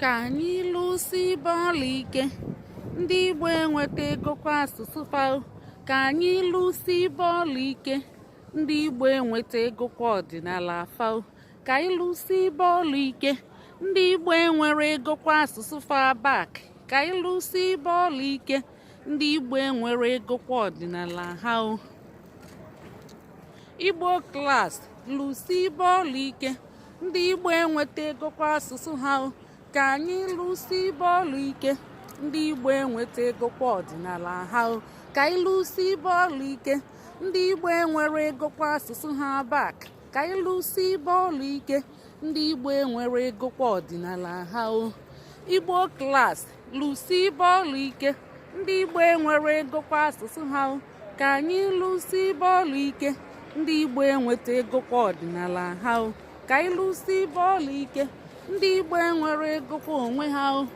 Ka anyị lụsi bọọlụ ike, ndị Igbo enweta egokwa asụsụ fa. Ka anyị lụsi bọọlụ ike, ndị Igbo enweta egokwa ọdịnala fa. Ka anyị lụsi bọọlụ ike, ndị Igbo enwere egokwa asụsụ fa back. Ka anyị lụsi bọọlụ ike, ndị Igbo enwere egokwa ọdịnala ha o. Igbo class, lụsi bọọlụ ike, ndị Igbo enweta egokwa asụsụ ha o. Ka anyị lụsi bọọlụ ike, ndị Igbo enweta egokwa ọdịnala ha o. Ka anyị lụsi bọọlụ ike, ndị Igbo enwere egokwa asụsụ ha back. Ka anyị lụsi bọọlụ ike, ndị Igbo enwere egokwa ọdịnala ha o. Igbo class, lụsi bọọlụ ike, ndị Igbo enwere egokwa asụsụ ha o. Ka anyị lụsi bọọlụ ike, ndị Igbo enweta egokwa ọdịnala ha o. Ka anyị lụsi bọọlụ ike, ndị Igbo enwere egokwa onwe ha o.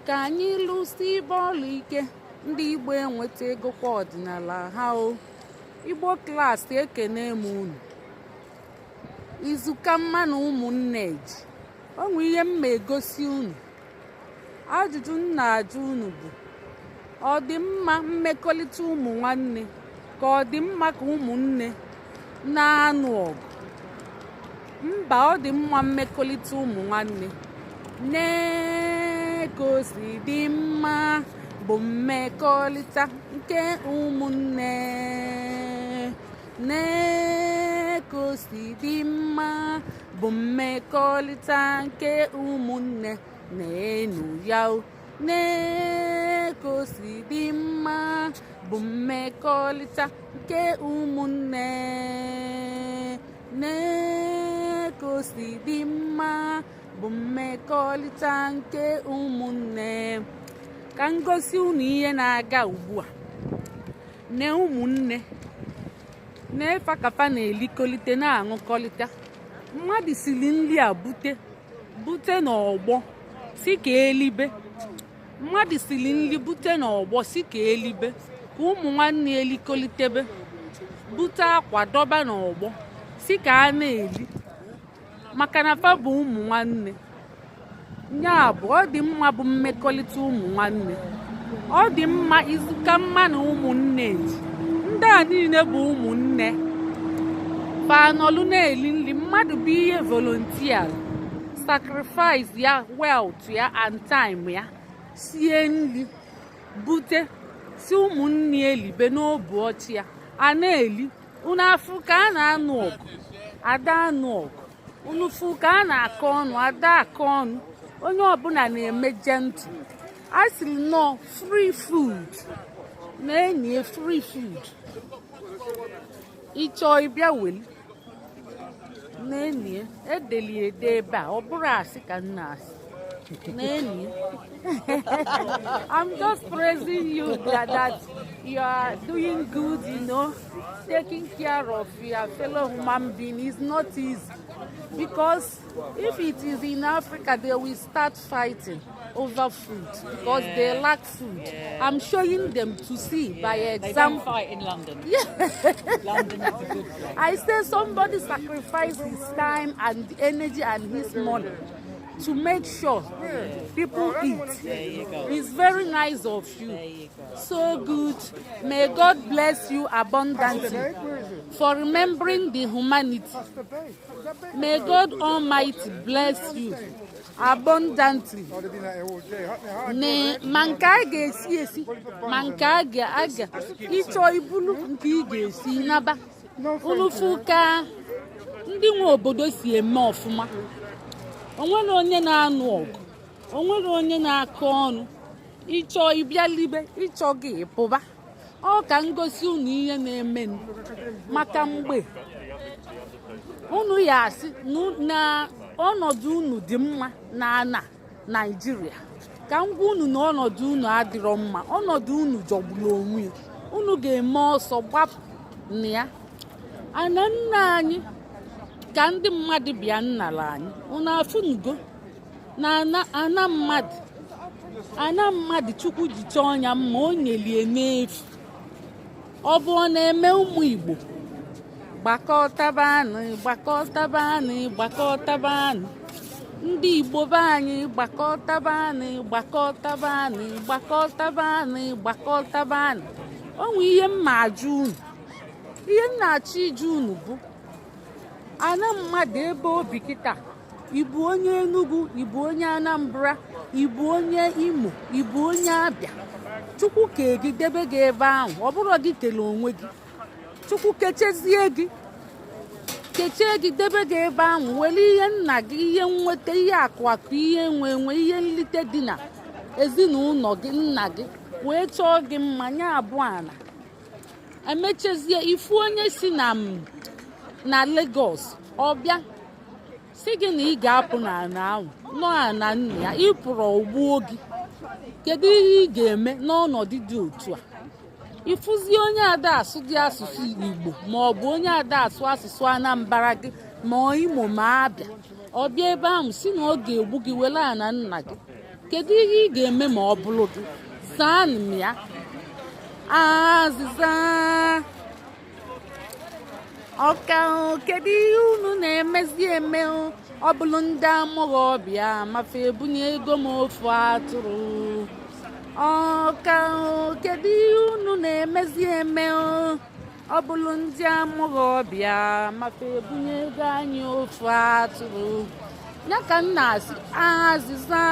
Ka anyị lụsi bọọlụ ike, ndị Igbo enweta egokwa ọdịnala ha o. Igbo class, ekene m unu. Izuka mma na ụmụnne ji onwe ihe m ma egosi unu. Ajụjụ m na-ajụ unu bụ, ọ dị mma mmekọrịta ụmụ nwanne, ka ọ dị mma ka ụmụnne na-anụ ọgụ? Mba, ọ dị mma mmekọrịta ụmụ nwanne. Nee ka o si dị mma bụ mmekọrịta nke ụmụnne. Nee ka o si dị mma bụ mmekọrịta nke ụmụnne. Na-enu ya o. Nee ka o si dị mma bụ mmekọrịta nke ụmụnne. Nee ka o si dị mma bụ mmekọrịta nke ụmụnne. Ka m gosi unu ihe na-aga ugbu a. Ne ụmụnne na-efe kafa na-elikolite, na-aṅụkọlịta. Mmadụ siri nri a bute bute n'ọgbọ si ka elibe. Mmadụ siri nri bute n'ọgbọ si ka elibe, ka ụmụ nwanne elikolitebe. Bute akwa dọba n'ọgbọ si ka a na-eli, maka na fa bụ ụmụ nwanne. Ya bụ, ọ dị mma bụ mmekọrịta ụmụ nwanne. Ọ dị mma. Izuka mma na ụmụnne ji ndị a niile bụ ụmụnne fanọlụ na-eli nri. Mmadụ bụ ihe volunteer, sacrifice ya, wealth ya and time ya, sie nri bute si ụmụnne elibe n'obu ọchị ya a na-eli. Unu afụ ka a na-anụ ọgụ, ada anụ ọgụ. Unu fụ ka a na-akọ ọnụ, ada akọ ọnụ. Onye ọbụla na-eme gentle. A sịrị nọọ free food na-enye, free food. Ịchọọ ịbịa weli na-enye. Edeli ede ebe a, ọ bụrụ asị ka m na-asị na-enye. I'm just praising you that you are doing good, taking care of your fellow human being is not easy. Because if it is in Africa, they will start fighting over food because they lack food. I'm showing them to see by They don't example. fight in London. London is a good place. I say somebody sacrificed his time and energy and his money to make sure people eat. There you go. It's very nice of you. There you go. So good. May God bless you abundantly for remembering the humanity. May God Almighty bless you abundantly. Ne ma nke a ga-esi esi, ma nke a ga-aga ịchọ ibulu, nke ị ga-esi naba. Unu fụ ka ndị nwe obodo si eme ọfụma. Onwere onye na-anụ ọgụ, onwere onye na-akọ ọnụ. Ịchọ ịbịa libe, ịchọ gị ịpụba. Ọ ka ngosi unu ihe na-emenụ, maka mgbe unu ya asị na ọnọdụ unu dị mma na ana Naijiria, ka m gwa unu na ọnọdụ unu adịrọ mma. Ọnọdụ unu jọgburu onwe ya. Unu ga-eme ọsọ gbapụ na ya. Ana nna anyị ka ndị mmadụ bịa nnala anyị. Unu afụnugo na ana ana mmadụ, ana mmadụ Chukwu ji chọọ ya mma, o nyelie n'efu. Ọ bụ ọ na-eme ụmụ Igbo gbakọtabanụ, gbakọtabanụ, gbakọtabanụ. Ndị Igbo be anyị, gbakọtabanị, gbakọtabanị, gbakọtabanị, gbakọtabanị. O nwe ihe m ma ajụ unu. Ihe m na-achọ ịjụ unu bụ ana mmadụ ebe obi kịta. Ịbụ onye Enugu, ịbụ onye Anambra, ịbụ onye Imo, ịbụ onye Abịa, Chukwu kee gị, debe gị ebe ahụ. Ọ bụrụ gị kele onwe gị, Chukwu kechezie gị, kechie gị, debe gị ebe ahụ, were ihe nna gị, ihe nweta, ihe akụ akụ, ihe enwe enwe, ihe nlite dị na ezinụlọ gị, nna gị wee chọọ gị mma nye abụọ ana. Emechezie, ifu onye si na m na Lagos ọbịa si gị na ị ga-apụ n'ala ahụ nọ ana nna ya, ịpụrụ ogbuo gị. Kedu ihe ị ga-eme n'ọnọdụ dị otu a? Ịfụzi onye ada asụ dị asụsụ Igbo, ma ọ bụ onye ada asụ asụsụ Anambra gị, ma ọ Imo, ma Abịa, ọbịa ebe ahụ si na ọ ga-egbu gị, were ana nna gị. Kedu ihe ị ga-eme ma ọ bụrụ gị? Zaa m ya azịza. Ọka o, kedu ihe unu na-emezi eme o? Ọ bụrụ ndị amụghị ọbịa mafe ebunye ego m ofu atụrụ. Ọka o, kedu ihe unu na-emezi eme o? Ọ bụrụ ndị amụghị ọbịa mafe ebunye ego anyị ofu atụrụ. Ya ka m na-asị azịza.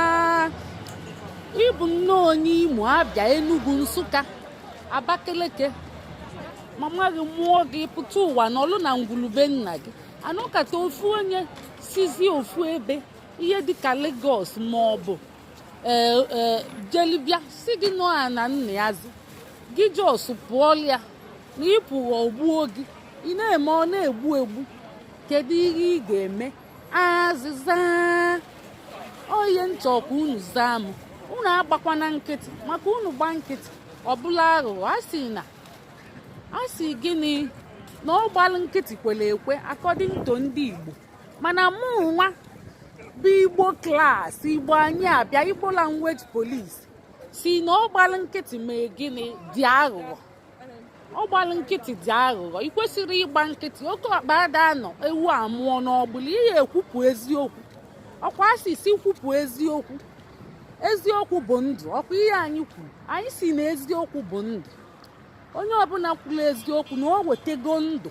Ịbụ nnọọ onye Imo, Abịa, Enugu, Nsụka, Abakaliki, mama gị mụọ gị, pụta ụwa n'ọlụ na ngwulube nna gị, anọkata ofu onye sizi ofu ebe, ihe dịka Lagos ma ọ bụ ee jelibịa, si gị nọ na nna ya zi gị, just pụọla ya na ịpụghọ ogbuo gị. Ị na-eme ọ na-egbu egbu. Kedu ihe ị ga-eme? Azịza oye nchọkwa unu zaa m. Unu agbakwana nkịtị, maka unu gba nkịtị ọbụla aghụghọ. A sị na a sị gịnị na ọ gbalụ nkịtị kwere ekwe, according to ndị Igbo. Mana mụ nwa bụ Igbo class, Igbo anyị abịa, Igbo language police si na ọ gbalụ nkịtị mee gịnị dị aghụghọ. Ọ gbalụ nkịtị dị aghụghọ. Ị kwesịrị ịgba nkịtị. Oke ọkpa ada anọ ewu amụọ n'ọgbụla. Ihe ekwupụ eziokwu, ọkwa asịsị kwupụ eziokwu. Eziokwu bụ ndụ. Ọkwa ihe anyị kwuru, anyị si na eziokwu bụ ndụ. Onye ọbụla kwuru eziokwu na o wetego ndụ.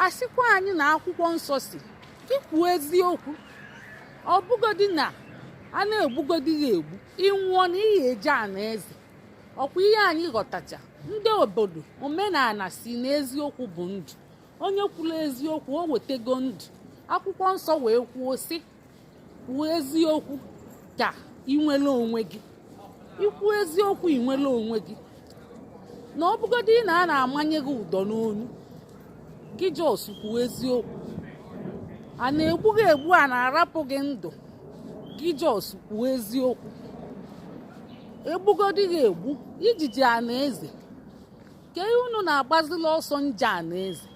Asịkwa anyị na akwụkwọ nsọ si ikwu eziokwu, ọ bụgodi na a na-egbugodi ya egbu, ịnwụọ na ihe eje ana eze. Ọkwa ihe anyị ghọtacha, ndị obodo omenala si na eziokwu bụ ndụ. Onye kwuru eziokwu, o wetego ndụ. Akwụkwọ nsọ wee kwuo sị kwuo eziokwu ka ị nwere onwe gị. Ikwu eziokwu, ị nwere onwe gị. Na ọ bụgodị na a na-amanye gị ụdọ n'onu gị, just kwuo eziokwu. A na-egbu gị egbu, a na-arapụ gị ndụ gị, just kwuo eziokwu. Egbugodi gị egbu, ijiji a na eze ka ihe unu na-agbazila ọsọ nje a na eze.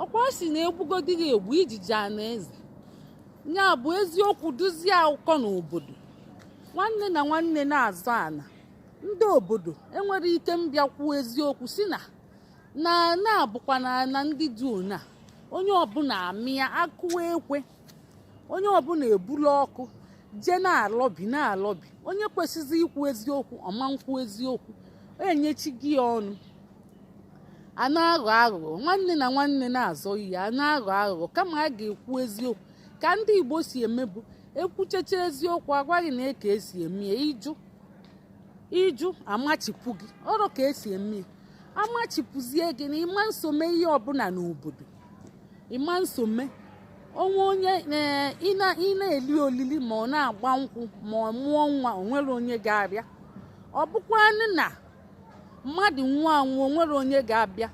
Ọkwa si na egbugodi gị egbu, ijiji a na eze. Ya bụ eziokwu duzie ụkọ n'obodo. Nwanne na nwanne na-azọ ana, ndị obodo enwere ike mbịa kwuo eziokwu si na na na-abụkwa na na ndị dị ona. Onye ọbụla amịa akụwa ekwe, onye ọbụla ebulu ọkụ jee na-alọbi na-alọbi. Onye kwesịrị ikwu eziokwu ọma nkwu eziokwu, enyechi gị ọnụ. A na-aghọ aghụghọ, nwanne na nwanne na-azọ ihe, a na-aghọ aghụghọ kama a ga-ekwu eziokwu. Ka ndị Igbo si emebu, ekwuchecha eziokwu, agwaghị na eke esi eme ya. Ịjụ ịjụ, amachipụ gị ọrụ. Ka esi eme ya, amachipụzie gị na ịma nsome ihe ọbụla n'obodo, ịma nsome onwe onye ị na-eli olili, ma ọ na-agba nkwụ, ma ọ mụọ nwa, o nwere onye ga-abịa. Ọ bụkwanụ na mmadụ nwụọ anwụ, o nwere onye ga-abịa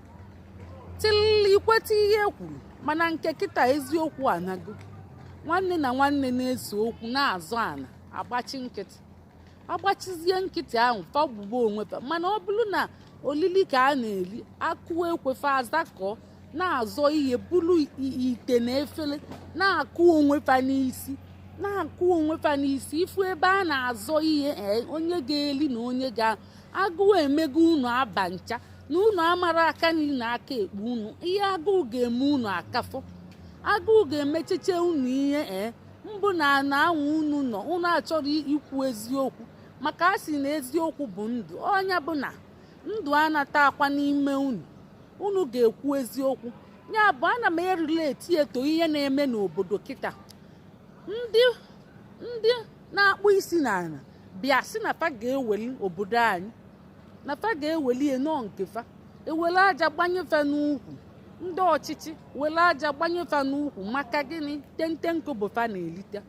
tilili ikweta ihe e kwuru. Mana nke kịta, eziokwu anago. Nwanne na nwanne na-ese okwu, na-azọ ana, agbachi nkịtị, agbachizie nkịtị ahụ, fagbugbo onwe fa. Mana ọ bụrụ na olili ka a na-eli, akụwa ekwefe, azakọ na-azọ ihe, bulu ite na efere na-akụ onwe fa n'isi, na-akụ onwe fa n'isi. Ifu ebe a na-azọ ihe, onye ga-eli na onye ga agụụ emego unu aba ncha na unu amara aka nri na aka ekpe unu. Ihe agụụ ga-eme unu akafọ, agụụ ga-emecheche unu ihe. Ee. Mbụ na ana ahụ unu nọ, unu achọrọ ikwu eziokwu, maka a sị na eziokwu bụ ndụ. Ọnya bụ na ndụ anata akwa n'ime unu, unu ga-ekwu eziokwu. Ya bụ, ana m erelate eto ihe na-eme n'obodo kịta. Ndị na-akpụ isi n'ala bịa sị na fa ga-eweli obodo anyị, na fa ga-eweli nọọ nke fa, ewele aja gbanyefe n'ukwu. Ndị ọchịchị wele aja gbanyefe n'ukwu. Maka gịnị? Tenten kobo fa na-elite,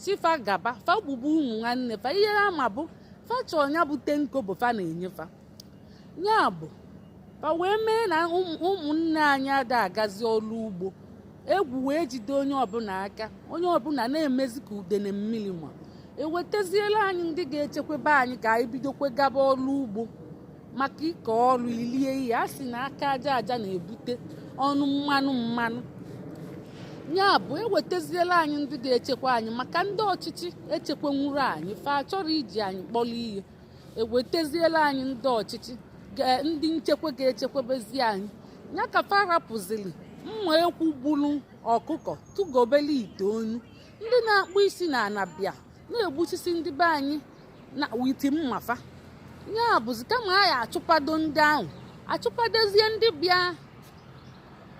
si fa gaba, fa gbugbu ụmụ nwanne fa. Ihe ama bụ fa chọọ ya bụ ten kobo fa na-enyefa. Ya bụ, fa wee mee na ụmụnne anyị ada agazi ọrụ ugbo. Egwu wee jide onye ọbụla aka, onye ọbụla na-emezi ka udene mmiri. Ma ewetaziela anyị ndị ga-echekwaba anyị ka anyị bidokwe gaba ọrụ ugbo, maka ịkọ ọrụ ilie ihe. A sị na aka aja aja na-ebute ọnụ mmanụ mmanụ. Ya bụ, ewetaziela anyị ndị ga-echekwa anyị, maka ndị ọchịchị echekwanwuru anyị, fa chọrọ iji anyị kpọrọ ihe. Ewetaziela anyị ndị ọchịchị, ndị nchekwa ga-echekwabezi anyị. Ya ka fa rapụziri mma ekwu gburu ọkụkọ tụgobele ite onu. Ndị na-akpụ isi na ana bịa na-egbuchisi ndị be anyị na witi mmafa. Ya bụzi, kama a ya achụpado ndị ahụ, achụpadozie ndị bịa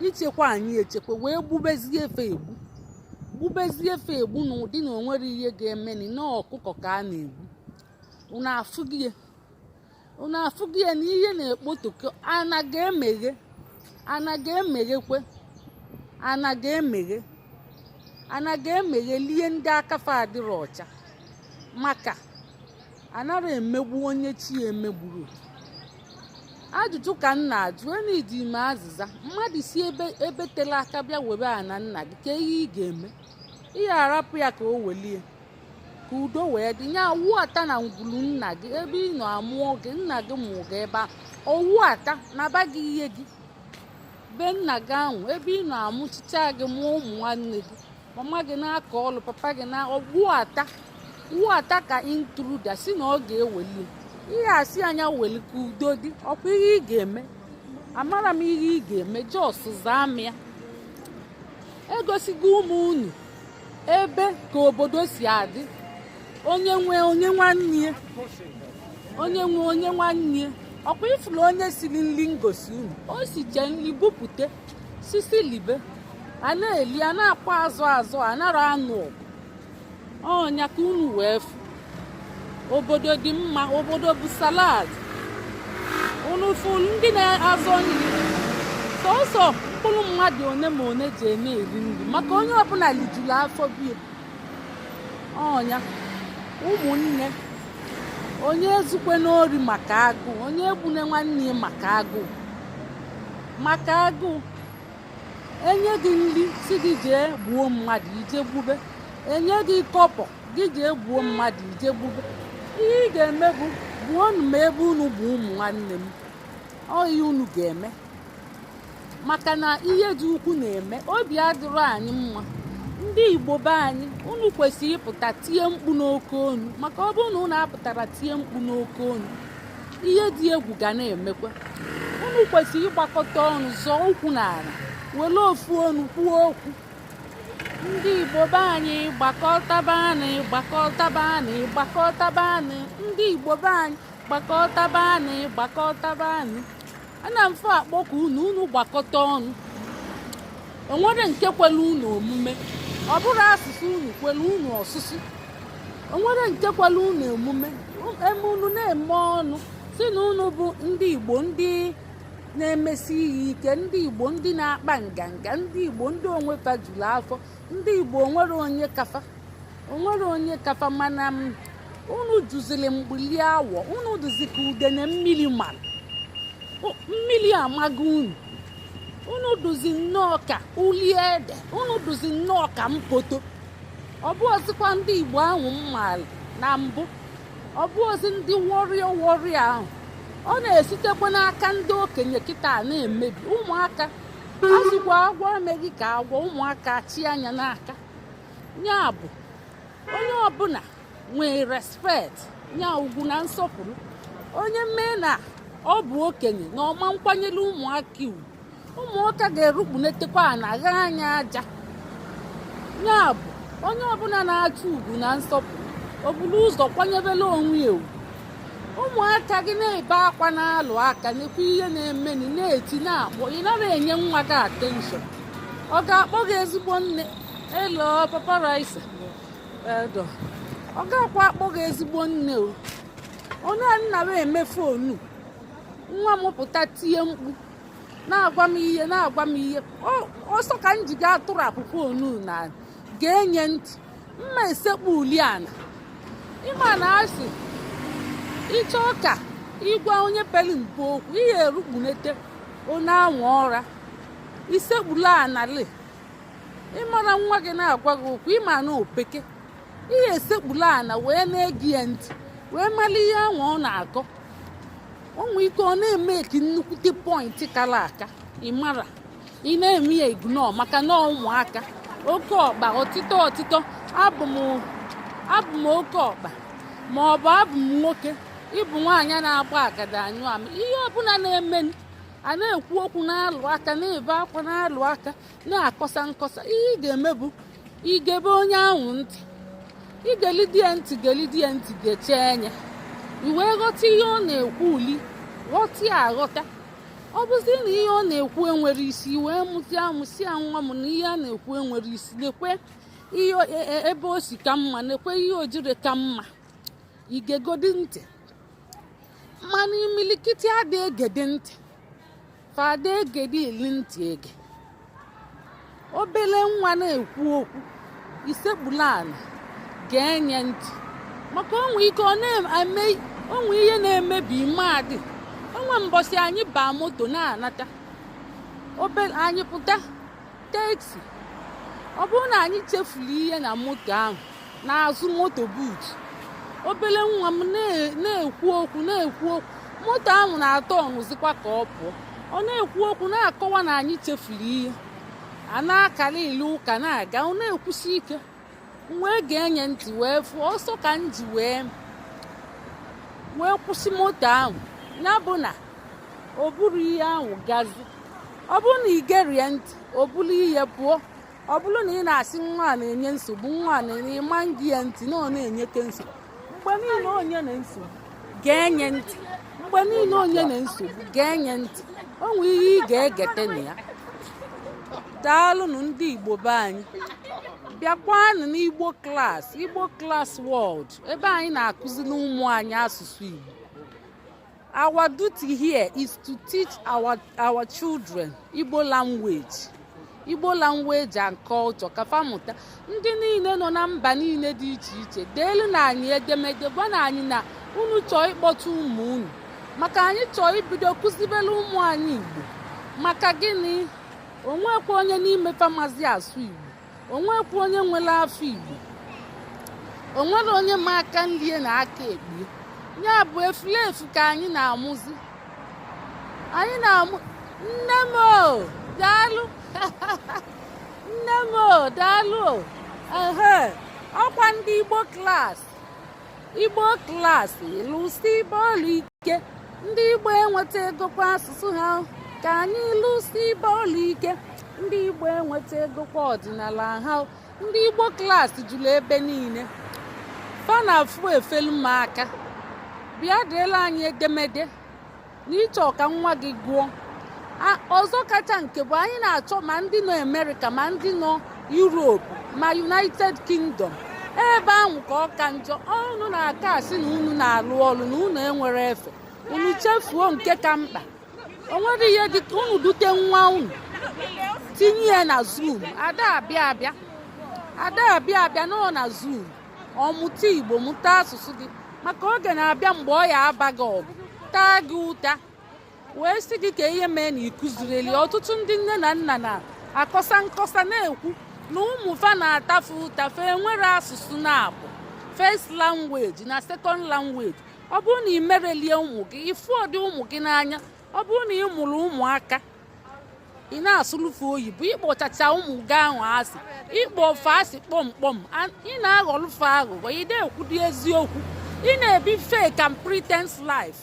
ichekwa anyị echekwa, wee gbubezie efe egbu, gbubezie efe egbu n'ụdị na onwere ihe ga-emeni na ọkụkọ ka a na-egbu. Unu afụgie, unu afụgie na ihe na-ekpotoko. Ana ga-emeghe, ana ga-emeghekwe, ana ga-emeghe, ana ga-emeghe lie ndị akafa adịrọ ọcha, maka anara emegbu onye chi emegburu. Ajụjụ ka m na-ajụ, enidi m azịza. Mmadụ si ebe ebe tere aka bịa were ana nna gị, ka ihe ị ga-eme? Ị arapụ ya ka o welie, ka udo wee dị? Ya wụata na ngwulu nna gị, ebe ị nọ amụọ gị, nna gị mụọ gị ebe a, ọwụata naba gị ihe gị, be nna gị ahụ ebe ị nọ amụchicha gị, mụọ ụmụ nwanne gị, mama gị na-akọ ọlụ, papa gị na wụata wụata ka intruder si na ọ ga-eweli ihe, asị anya weli ka udo dị. Ọkwa ihe ị ga-eme? Amara m ihe ị ga-eme. Just zaa m ya. Egosigo ụmụ unu ebe ka obodo si adị. Onye nwe onye nwanne ya, onye nwe onye nwanne ya. Ọkwa ifuru onye siri nri ngosi unu, o siche nri bupute sisi libe, a na-eli, a na-akwa azụ azụ, anara anụ ọgụ. Ọnya ka unu wee fụ obodo dị mma. Obodo bụ salad. Unu fụrụ ndị na-azọ nri, sọsọ mkpụrụ mmadụ one ma one ji eme eri nri, maka onye ọbụla lijuru afọ bie. Ọnya ụmụnne, onye ezukwe n'ori maka agụụ, onye egbune nwanne ya maka agụụ, maka agụụ. Enye gị nri, si gị jee gbuo mmadụ, ije gbube. Enye gị kọpọ, gị jee gbuo mmadụ, ije gbube. Ihe ị ga-eme bụ gbuonu m ebe unu bụ ụmụ nwanne m. Ọ ihe unu ga-eme, maka na ihe dị ukwu na-eme, obi adịrọ anyị mma. Ndị Igbo be anyị, unu kwesịrị ịpụta tie mkpu n'oke onu, maka ọ bụrụ na unu apụtara tie mkpu n'oke onu, ihe dị egwu ga na-emekwa. Unu kwesịrị ịgbakọta ọnụ, zọọ ụkwụ n'ala, were ofu onu kwuo okwu. Ndị Igbo be anyị, gbakọtabanị, gbakọtabanị, gbakọtabanị. Ndị Igbo be anyị, gbakọtabanị, gbakọtabanị. Ana m fụ akpọkọ unu, unu gbakọta ọnụ. Onwere nke kwere unu omume? Ọ bụrụ asụsụ unu kwere unu ọsụsụ, onwere nke kwere unu omume? Eme unu na-eme ọnụ si na unu bụ ndị Igbo, ndị na-emesi ihe ike, ndị Igbo ndị na-akpa nganga, ndị Igbo ndị onwe fa juru afọ, ndị Igbo onwere onye kafa, onwere onye kafa. Mana m unu juziri mgbili awọ, unu duzi ka udene mmiri mara, mmiri amago unu. Unu duzi nnọọ ka uli ede, unu duzi nnọọ ka mpoto. Ọ bụ ọzịkwa ndị Igbo ahụ m maara na mbụ, ọ bụ ozi ndị warrior warrior ahụ. Ọ na-esitekwa n'aka ndị okenye kịta na-emebi ụmụaka. Azụkwa agwọ emeghị ka agwọ ụmụaka chi anya n'aka. Ya bụ, onye ọbụla nwee respect, ya ugwu na nsọpụrụ. Onye mee na ọ bụ okenye na ọma nkwanyere ụmụaka ugwu, ụmụaka ga-erukpunetekwa na agha anya aja. Ya bụ, Onye ọbụla na-achọ ugwu na nsọpụrụ, o buru ụzọ kwanyebela onwe ya ugwu. Ụmụaka gị na-ebe akwa, na-alụ aka, nekwa ihe na-emeni, na-eti, na-akpọ, ị nara enye nwa gị attention, ọ ga-akpọ gị ezigbo nne? Elo, Papa Raisa edo, ọ ga-akwa akpọ gị ezigbo nne o. Onye nna m eme phone, nwa m pụta tie mkpu, na-agwa m ihe, na-agwa m ihe ọsọ ka m ji gaa tụrapụ phone na ga-enye ntị mma esekpu uli ana. Ịma na asị ịchọ ka ịgwa onye pere mpe okwu, ihe erukpunete onye anwa ọra isekpulu anali. Ịmara nwa gị na-agwa gị okwu, ịma na opeke, ihe esekpulu ana wee na-ege ya ntị, wee mara ihe anwa ọ na-akọ. O nwee ike ọ na-emeki nnukwute point kara aka, ịmara ị na-eme ya ignore, maka na ụmụaka oke ọkpa ọtịtọ ọtịtọ. Abụ m oke ọkpa, ma ọ bụ abụ m nwoke, ịbụ nwaanyị na-agba agada anyụ amị. Ihe ọbụla na-eme, a na-ekwu okwu, na-alụ aka, na-ebe akwa, na-alụ aka, na-akọsa nkọsa, ihe ị ga-eme bụ igebe onye ahụ ntị, igelidi ya ntị, gelidi ya ntị, gechee anya, i wee ghọta ihe ọ na-ekwu, uli ghọta ya aghọta. Ọ bụzi na ihe ọ na-ekwu enwere isi, wee mụzie amụsi ya, nwa m, na ihe a na-ekwu enwere isi, lekwe ihe ebe o si ka mma, lekwe ihe o jiri ka mma. Igegodi ntị, mana imilikiti ada egede ntị, fada egede ili ntị ege. Obele nwa na-ekwu okwu, isekpulu ala ga-enye ntị, maka onwe ike ọ na-eme onwe ihe na-emebi mmadụ. Onwe mbọsị anyị baa moto na-anata, obere anyị pụta taxi, ọ bụrụ na anyị chefuru ihe na moto ahụ, n'azụ moto boot, obere nwa m na-ekwu okwu, na-ekwu okwu, moto ahụ na-atọ ọnụzikwa ka ọ pụọ, ọ na-ekwu okwu, na-akọwa na anyị chefuru ihe a na-akara ilu ụka na-aga. Ọ na-ekwusi ike, m wee ga-enye ntị, wee fụọ ọsọ ka m ji wee kwụsị moto ahụ. Ya bụ na o buru ihe ahụ gazi. Ọ bụrụ na ị gerie ntị, o buru ihe pụọ. Ọ bụrụ na ị na-asị nwa a na-enye nsogbu, nwa a na-enye, ịma ngị ya ntị na ọ na-enyeke nsogbu mgbe niile. Onye na nsogbu ga-enye ntị mgbe niile, onye na nsogbu ga-enye ntị, o nwee ihe ị ga-egete na ya. Daalụnụ, ndị Igbo be anyị. Bịakwanụ n'Igbo Class, Igbo Class World, ebe anyị na-akụziri ụmụ anyị asụsụ Igbo. Our duty here is to teach our children Igbo language, Igbo language and culture, ka fa mụta. Ndị niile nọ na mba niile dị iche iche, deelu na anyị edemede, gwa na anyị na unu chọọ ịkpọta ụmụ unu, maka anyị chọọ ibido kụzibere ụmụ anyị Igbo. Maka gịnị? Onwekwa onye n'ime famazi asụ Igbo, onwekwa onye nwere afọ Igbo, onwere onye ma aka nlie na aka ekpie ya bụ efulefu ka anyị na-amụzi, anyị na-amụ. Nne m o, daalụ. Nne m o, daalụ o. Ehe, ọkwa ndị Igbo Class, Igbo Class, lụsi bọọlụ ike. Ndị Igbo enweta egokwa asụsụ ha, ka anyị lụsi bọọlụ ike. Ndị Igbo enweta egokwa ọdịnala ha. Ndị Igbo Class juru ebe niile, fa na-afụ efelu m aka. Bịa deela anyị edemede na ịchọ ka nwa gị gụọ. Ọzọ kacha nke bụ, anyị na-achọ ma ndị nọ Amerịka, ma ndị nọ Europe, ma United Kingdom, ebe ahụ ka ọ ka njọ. Unu na-aka asị na unu na-alụ ọrụ, na unu enwere efe, unu chefuo nke ka mkpa. O nwere ihe dị unu dute nwa unu tinye ya na Zoom, ada abịa abịa, ada abịa abịa nọ na Zoom, ọ mụta Igbo, mụta asụsụ gị, maka oge na-abịa mgbe ọ ya aba gị ọgụ, taa gị ụta, wee sị gị ka ihe mee na ịkụzirili. Ọtụtụ ndị nne na nna na-akọsa nkọsa, na-ekwu na ụmụ fa na-atafe ụta, fa enwere asụsụ na-abụ first language na second language. Ọ bụrụ na ị merelie ụmụ gị, ịfụ ọdị ụmụ gị n'anya. Ọ bụrụ na ị mụrụ ụmụaka, ị na-asụlụfe oyibo, ịkpọchacha ụmụ gị ahụ asị, ịkpọ ofe asị kpọmkpọm, ị na-aghọlụfe aghụghọ, ị na-ekwudi eziokwu, ị na-ebi fake and pretense life.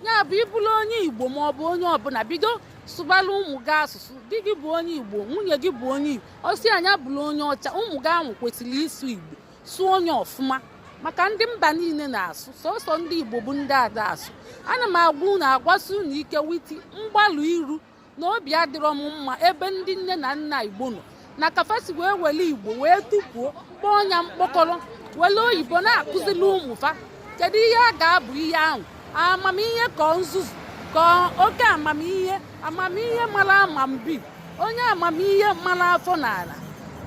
Ya bụ, ịbụrụ onye Igbo ma ọ bụ onye ọbụla, bido. Sụbala ụmụ gị asụsụ. Di gị bụ onye Igbo, nwunye gị bụ onye Igbo, ọsị anya bụrụ onye ọcha, ụmụ gị ahụ kwesịrị ịsụ Igbo, sụọ onye ọfụma, maka ndị mba niile na-asụ. Sọsọ ndị Igbo bụ ndị ada asụ. Ana m agwa unu, agwasị unu ike witi mgbalụ iru na obi adịrọ m mma ebe ndị nne na nna Igbo nọ na kafasi wee were Igbo wee tupuo, kpọọ ya mkpọkọrọ, were oyibo na-akụzili ụmụ fa. Kedu ihe a ga-abụ ihe ahụ? Amamihe ka ọ nzuzu ka oke amamihe, amamihe mara amambi, onye amamihe mara afọ n'ala.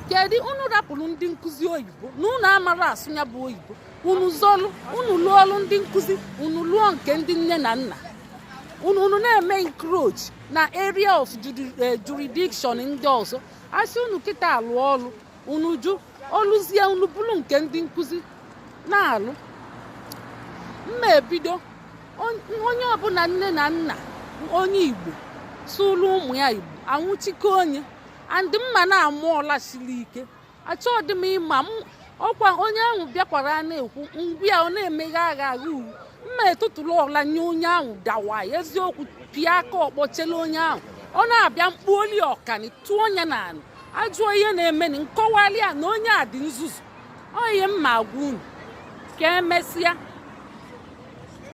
Kedu unu rapụrụ ndị nkụzi oyibo na unu amara asụ ya bụ oyibo? Unu zọlụ, unu lụọ ọlụ ndị nkụzi, unu lụọ nke ndị nne na nna unu. Unu na-eme encroach na area of jurisdiction ndị ọzọ. Asị unu kịta alụ ọlụ unu, jụ ọlụzie, unu bụrụ nke ndị nkụzi na-alụ. Mma ebido onye ọbụla, nne na nna onye Igbo sụrụ ụmụ ya Igbo, anwụchike onye andị mma na-amụ ọla siri ike. Achọghị m ịma m ọkwa onye ahụ bịakwara na-ekwu ngwa ya, ọ na-emeghe agha agha uwu. Mma etụtụrụ ọla nye onye ahụ dawa eziokwu, pịa aka ọkpọ chele onye ahụ. Ọ na-abịa mkpu oli ọkani tụọ ya n'ala, ajụọ ihe na-emeni, nkọwali ya na onye a dị nzuzu. Ọ ihe mma agwa unu. Ka emesịa.